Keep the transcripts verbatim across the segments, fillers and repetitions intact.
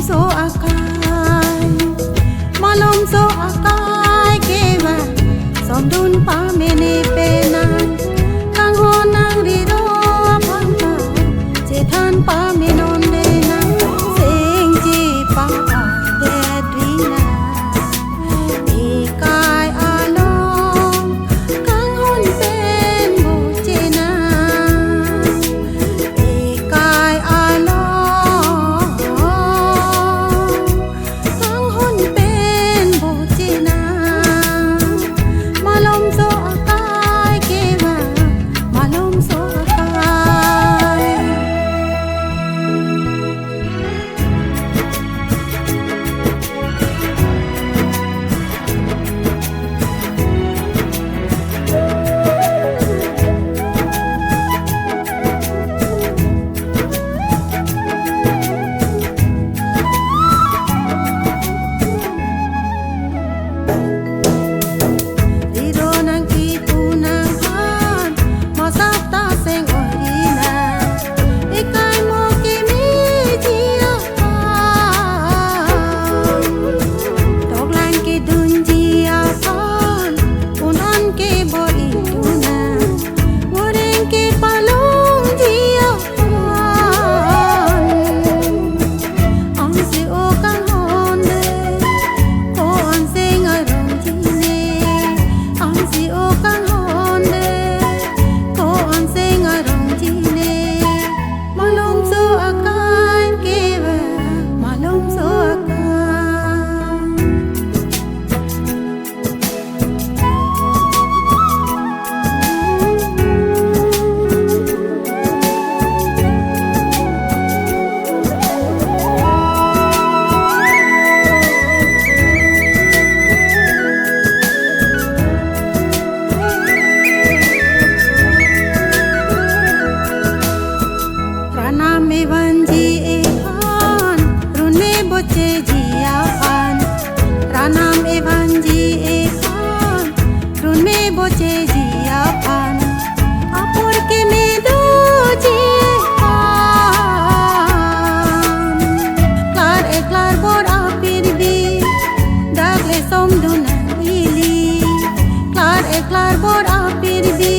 So akai, malomso akai kevang, somdun pamene penang, kanghon nangri do aphan ta, chethan pamenon denang, sengche pa-adet rinang. Ekai along kanghon pen bochena. Ekai along kanghon pen bochena. Malomso akai kevang, malomso akai. Ri do nangkipu nangphan, masap ta seng-oi rinang. Ekai mo kemeji aphan, toklang kedunji aphan, un-an kebor-i tunang, moreng kepalongji aphan. Ansi o kanghon de, ko-an seng arongji ne. Ansi o kanghon de, ko-an seng arongji ne. Malomso akai kevang, malomso akai. Ranam evanji ephan, runme bocheji aphan. Ranam evanji ephan, runme bocheji aphan. Apor keme doji aphan, klar-e klarbor apirbi, dak le somdun nang ili. Klar-e klarbor apirbi,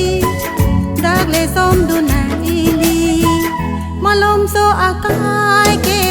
dak le somdun nang ili. Malomso akai ke